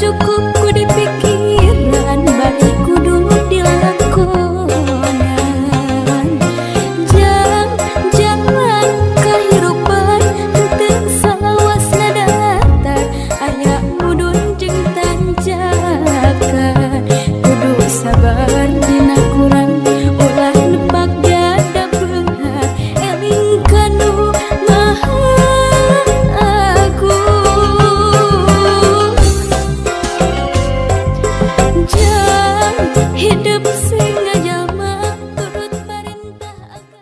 Cukup ku dipikiran bari kudu dilakonan. Jalan kehidupan teu salawasna datar aya mudun jeung tanjakan. Kudu sabar dina kurang ulah nepak jada beunghar eling kanu maha agung. Jang hidup sing ngajalma turut parentah agama.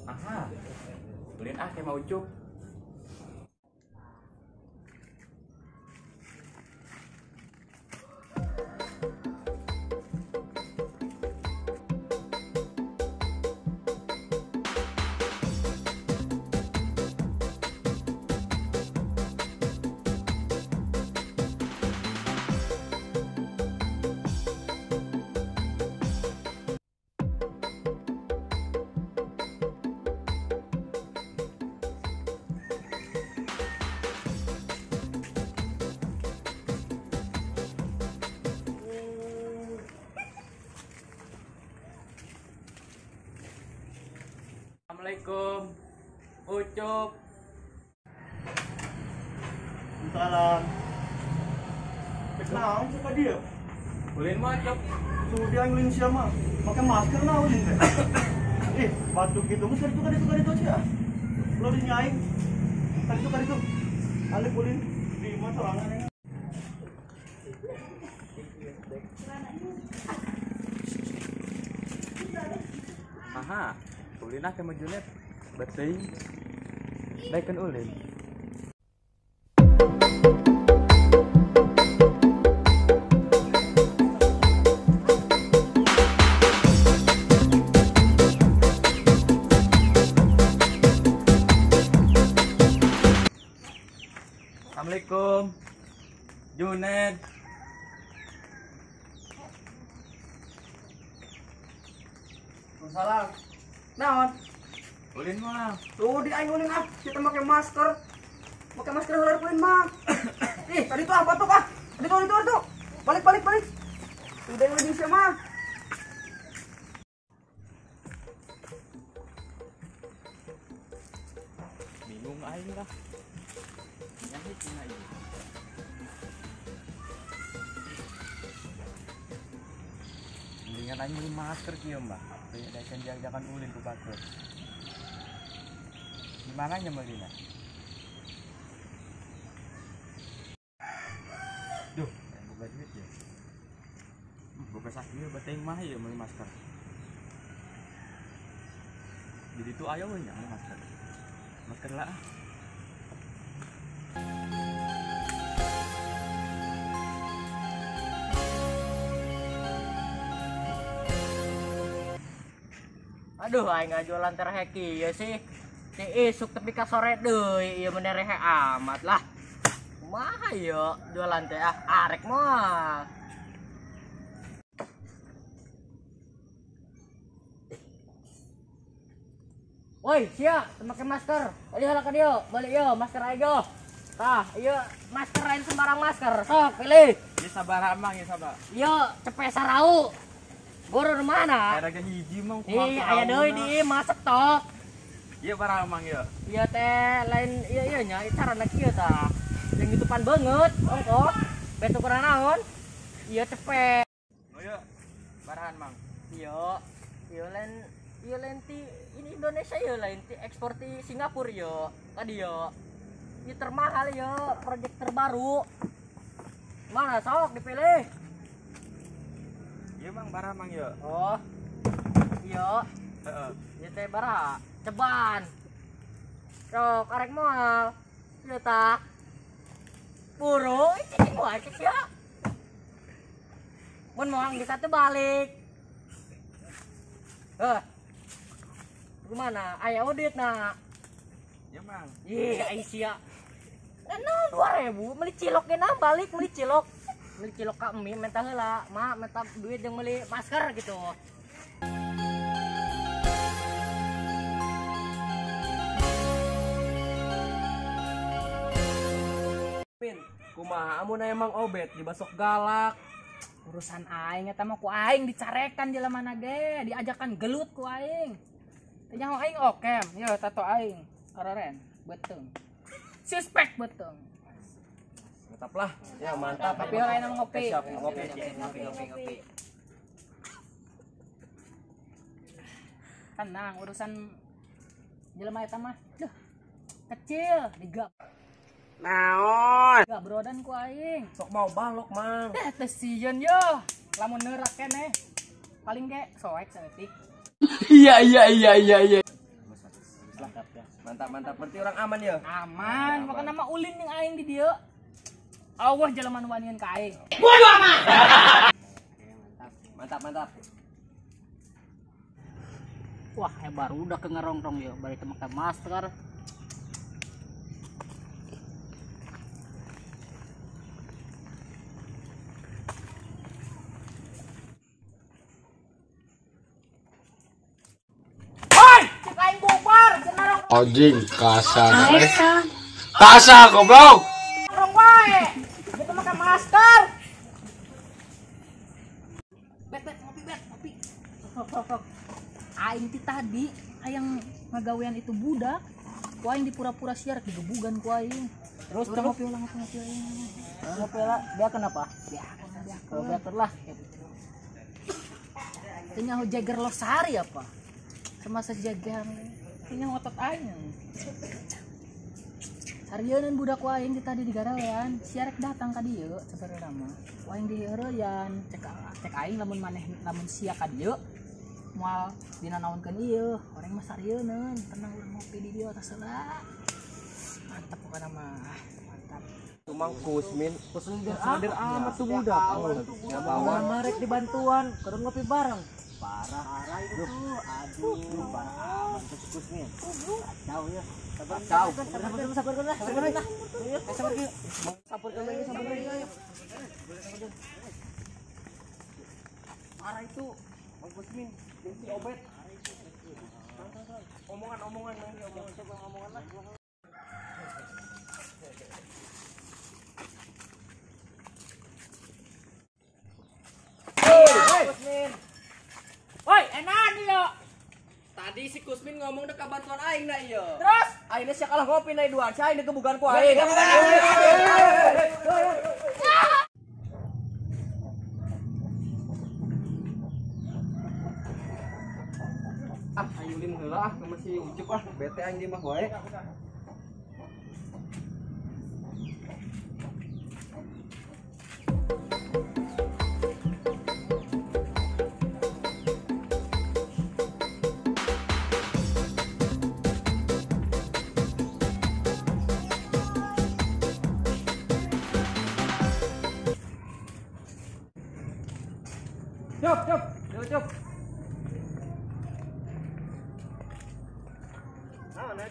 Aha, beliin ah kayak mau Ucup. Assalamualaikum, Ucup. Salam. Naon sih dia? Ulin mah, Ucup. Sudah ngulin siapa? Pakai masker nah ulin teh. Batuk gitu mah kaditu sih ah. Lo dinyaing. Kaditu. Alek ulin di imah sorangan ya. Aha, ulin ah kayak mau Junet. Beteuing. Daekeun ulin. Assalamualaikum, Junet. Salam. Naon? Ulin mah. Tuh di aing ulin ah, kita pakai masker. Pakai masker heula ulin mah. Ih, tadi tuh apa tuh ah? Tadi tuh. Balik. Udah ulin sia mah. Bingung aing lah. Nyahit cenah ieu. Mendingan aing beli masker kieu mah. Daekeun jajakan ulin ku batur. Gimana nya meulina? Duh, aing boga duit ya. Boga sakieu bateuing mah ieu meuli masker. Jadi tuh ayo we nya meuli masker. Masker lah ah. Aduh, aing ngajualan terheki ya sih. Ti isuk tepi ka sore deui, ieu mah rehe amat lah. Kumaha ieu jualan teh ah, arek mah. Woi, sia, teu make masker. Balik heula ka dieu, balik ieu masker aing yo. Tah, ieu masker lain sembarang masker. Sok pilih. Ieu sabaraha mang ieu sabar? Ieu cepe sarau. Buru mana? Aya hiji mang kumaha? Ih, aya deui di imah stok. Ieu barang mang ieu. Ieu teh lain ieu ieu nya carana kieu tah. Jeung hitupan beungeut ongkoh. Betu kurang naon? Ieu cepe. Oh ieu. Barahan mang. Ieu. Ieu lain ti ini Indonesia ieu lain ti ekspor ti Singapura ieu. Tadi ieu. Ieu termahal ieu, proyek terbaru. Mana sok dipilih? Ieu mang bara mang ieu. Oh. Ieu. Heeh. Ieu teh bara ceban. Sok arek moal. Ieu tah. Buru cicing wae sia. Mun moal geus atuh balik. Heh. Gimana? Aya audit na. Ya mang. Ih, Aisyah. Nah, 2000 beli cilok ge balik beli cilok. Beli cilok ka mie minta heula, ma minta duit yang beli masker gitu. Min, kumaha amun emang obet dibasok galak. Urusan aing eta mah ku aing dicarekan jelema mana ge, diajakan gelut ku aing. Teu nyaho aing okem, yo tato aing. Kararen, beuteung. Suspek beuteung. Mantap lah. Ya mantap. Tapi lain nama ngopi. Siap, ngopi, ngopi, ngopi, ngopi. Tenang, urusan jelema eta mah. Duh, kecil digap. Naon? Gak brodan ku aing. Sok mau balok, Mang. Eh, teh sieun yo. Lamun neurak keneh. Paling ge soek saeutik. Iya, iya, iya, iya, iya. Mantap ya. Mantap, mantap. Berarti orang aman ya? Aman, makana mah ulin jeung aing di dieu. Allah jelema nu wanian ka aing. Bodoh amat. Mantap, mantap. Wah, baru udah ke ngerongrong yo, bari teu make masker. Anjing kasar. Kasar goblok. Rong wae. Gitu make masker. Bet, bet, ngopi, bet, ngopi. Sok, sok. Aing ti tadi hayang ngagawean itu budak. Ku aing dipura-pura siar digebugan ku aing. Terus terus ngopi ulang, ngopi ulang. Ngopi lah, dia kenapa? Biar, biar lah. Teu nyaho Jager Losari apa? Sama sejagar. Ini otot aing. Sarieun budak aing tadi di garawean, siarek datang ka dieu sabareuh mah. Aing diheureyan, cek cek aing lamun maneh lamun sia ka dieu moal dinanaonkeun ieu. Orang mah sarieun, tenang urang ngopi di dieu atas heula. Mantap pokona mah, mantap. Tumang Kusmin, Kusmin amat tuh budak. Ya bawa marek dibantuan, keur ngopi bareng. Parah, parah itu. Aduh, parah amat tuh Kusmin. Kacau ya. Kacau. Sabar, sabar, sabar, sabar. Sabar, sabar, sabar, sabar. Parah itu, Bang Kusmin, jeung si Obet. Omongan-omongan, omongan lah. Kusmin. Woi, enak yo. Tadi si Kusmin ngomong dek bantuan aing na ieu. Terus aingna sia kalah ngopi na duaan, sia aing digebugan ku aing. Ah, aing ulin heula ah, masih ucup ah, bete aing di mah wae. Cop, cop, cop, cop. Nah, nek.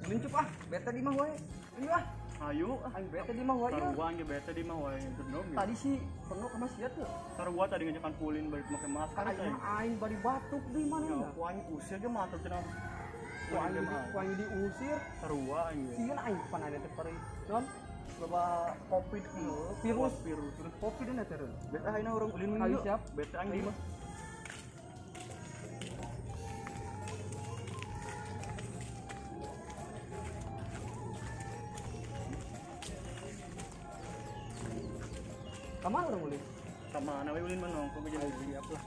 Ulin cup ah, bete di mah wae. Ini ah. Ayo, aing bete di mah wae. Sarua aing bete di mah wae penuh. Tadi sih penuh sama sia tuh. Sarua tadi ngajakan pulin bari make masker. Aing aing bari batuk di mana ya? Ku aing usir ge mah cenah. Ku aing diusir. Sarua aing. Sieun aing pan ada teh pari. Non? Loba covid virus virus terus covid na teh. Bete ayeuna urang ulin ayo siap bete aing di mah. Kamana urang ulin? Kamana we ulin mah nongkrong ge jadi siap lah.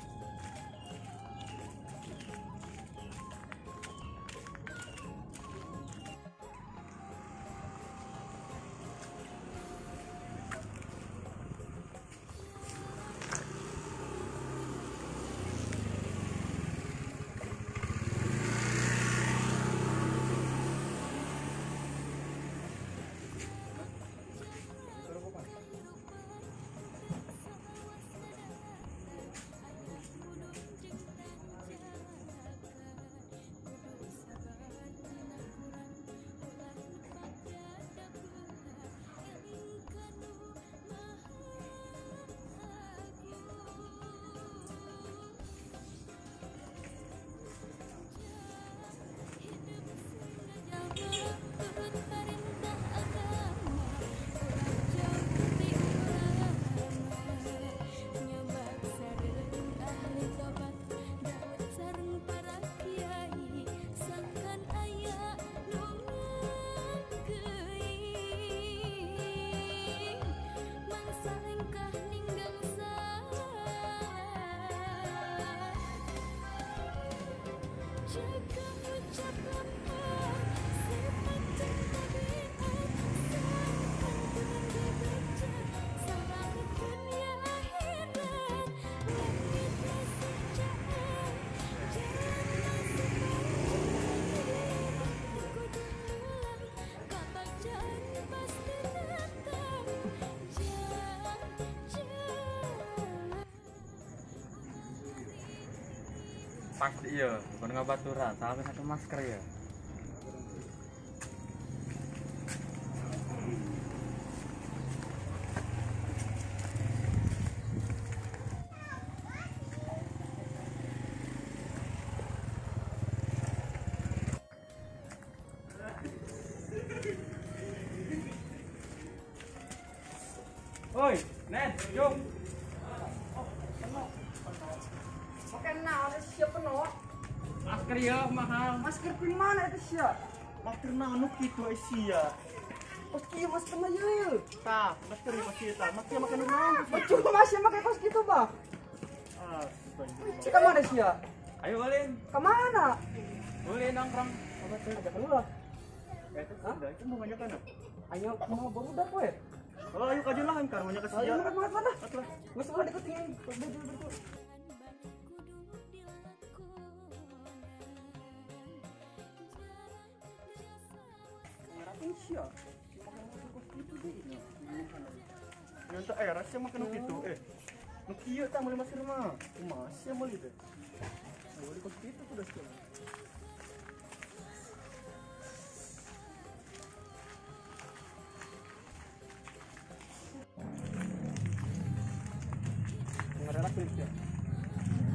Pasti iya, bukan ngabaturan, salah satu masker ya. Oi, Ned, jom. Masker ya mahal. Masker di mana itu sia? Masker nanu kitu sia. Kos kieu masker mah ye. Tah, masker pasti tah. Masker make nu naon? Percuma masih make kos kitu, Bah. Ah, Cik ka mana sia? Ayo ulin. Ka mana? Ulin nongkrong. Ajak lu lah. Hah? Itu bunganya kan? Ayo mau barudak we. Kalau ayo kajeun lah karunya ke sia. Ayo mana? Geus ulah dikutingin baju. Sia. Yang tak era sia makan gitu eh. Nu kieu tah meuli masker mah. Kumaha sia meuli teh? Meuli kos kitu kudu sia. Ngarelak sia.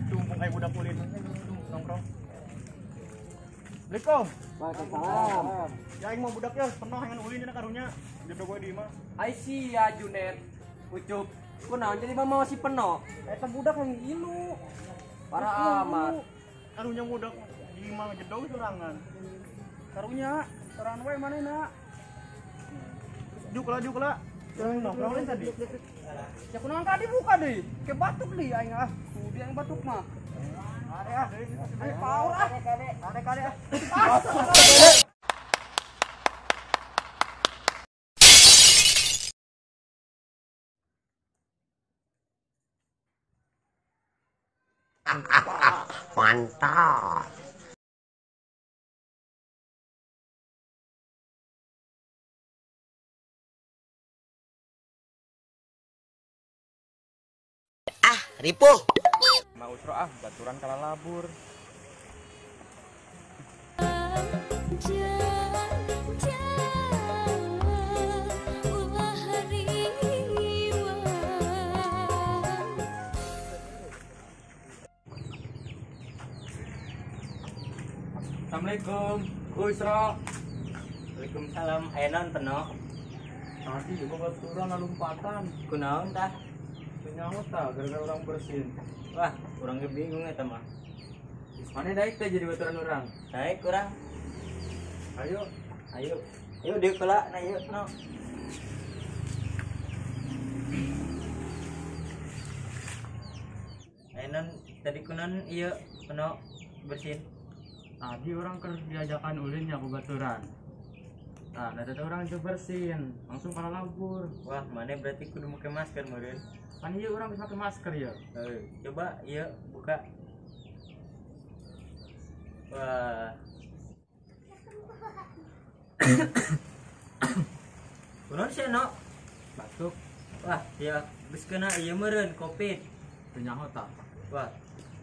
Tumpung aya budak ulin nongkrong. Assalamualaikum. Waalaikumsalam. Ya aing mau budak ya, penuh dengan ulin dina karunya. Jodoh gue di imah. Ai sia Junet. Ucup. Kunaon jadi mah masih penuh. Eta budak yang ilu. Parah amat. Karunya budak di imah jedog sorangan. Karunya sorangan we manehna. Juk lah. Jangan nongkrong lain tadi. Ya kunaon tadi buka deui. Ke batuk deui aing ah. Tuh dia yang batuk mah. Are ah. Ayo power ah. Kade ah. Mantap. Ah, ripuh. Mau usro ah, baturan kalah labur. Assalamualaikum, Usro. Waalaikumsalam. Aya naon peno? Tadi juga baturan lompatan. Kunaon tah? Nyaho tah gara-gara orang bersin. Wah, urang ge bingung eta mah. Mana daik teh jadi baturan urang? Daik urang. Ayo, ayo. Ayo dieu heula na ieu no. Aya naon tadi kunaon ieu peno bersin? Tadi orang keur diajakan ulin ya ke baturan. Nah, ada orang itu bersin, langsung kalah labur. Wah, mana berarti kudu make masker meureun. Kan iya orang bisa pakai masker ya. Coba iya buka. Wah. Kunaon sih no? Batuk. Wah, ya geus kena ieu meureun Covid. Teu nyaho tah. Wah,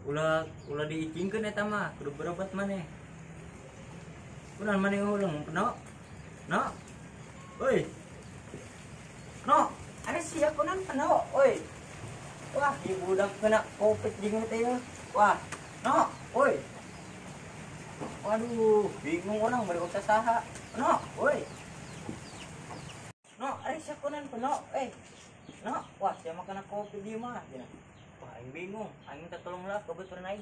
ulah ulah diicingkeun eta mah, kudu berobat maneh. Kunaon maneh ngulung no? No. Oi. No, ada sia kunaon peno, oi. Wah, ieu budak kena Covid jeung teh ya. Wah, no, oi. Waduh, bingung orang bari usah saha. No, oi. No, ari sia kunaon peno, eh. No, wah sia mah kena Covid ieu mah. Wah, aing bingung, aing minta tolong lah ke baturan aing.